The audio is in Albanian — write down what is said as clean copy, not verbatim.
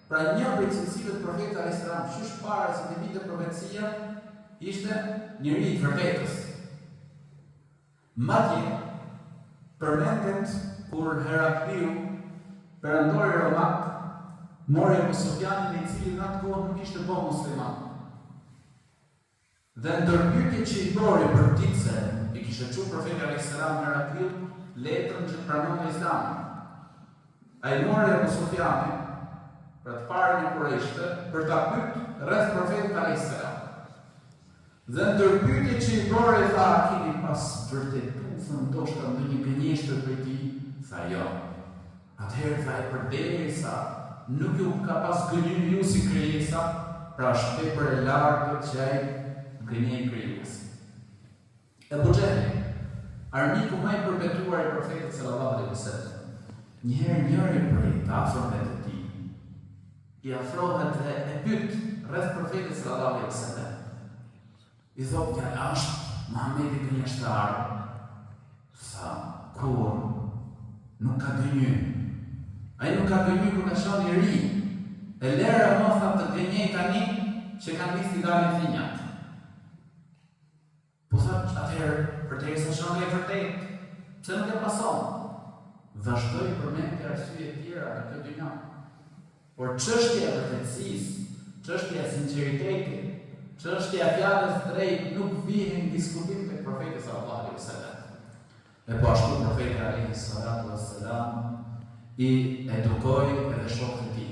Pra një prej cilësive të profetit alayhis salam, qysh para se të vinte profecia, ishte njeri i të vërtetës. Madje përmendet kur Herakliu, perandori romak, mori Ebu Sufjanin i cili në atë kohë nuk ishte bo musliman. Dhe ndër pyetjet që i bëri për ditë se i kishte çu Profeti alejhi selam Herakliut letrën që të pranonte Islamin. Ai mori Ebu Sufjanin, pra të parin e Kurejshëve, për ta pyet rreth Profetit alejhi selam. Dhe ndër pyetjet që i bëri tha, a keni pas vërtetu tha ndoshta ndonjë gënjeshtër prej tij? Tha jo. Atëherë tha ai përderisa nuk ju ka pas gënjy ju si krijesa, pra është tepër e largët që ai të gënjejë krijuesin. Ebu Xhehli, armiku më i përbetuar i Profetit sallallahu alaihi wasallam, një herë njëri prej të afërmve të tij i afrohet dhe e pyet rreth Profetit sallallahu alaihi wasallam. I thotë, a është Muhamedi gënjeshtar? Tha, kurrë, nuk ka gënjy. Ai nuk ka gënjy kur ka qenë i ri. E lere më tha të gënjej tani që kanë nisë t'i dalin thinjat. Po tha, atëherë, përderisa qenka i vërtetë, pse nuk e pason? Vazhdoi përmendi arsye tjera nga kjo dynja. Por çështja e vërtetësisë, çështja e sinqeritetit, çështja e fjalës së drejtë nuk vihej në diskutim tek Profeti sallallahu alejhi ve sellem. E po ashtu Profeti alejhi salatu ves selam i edukoi edhe shokët e tij.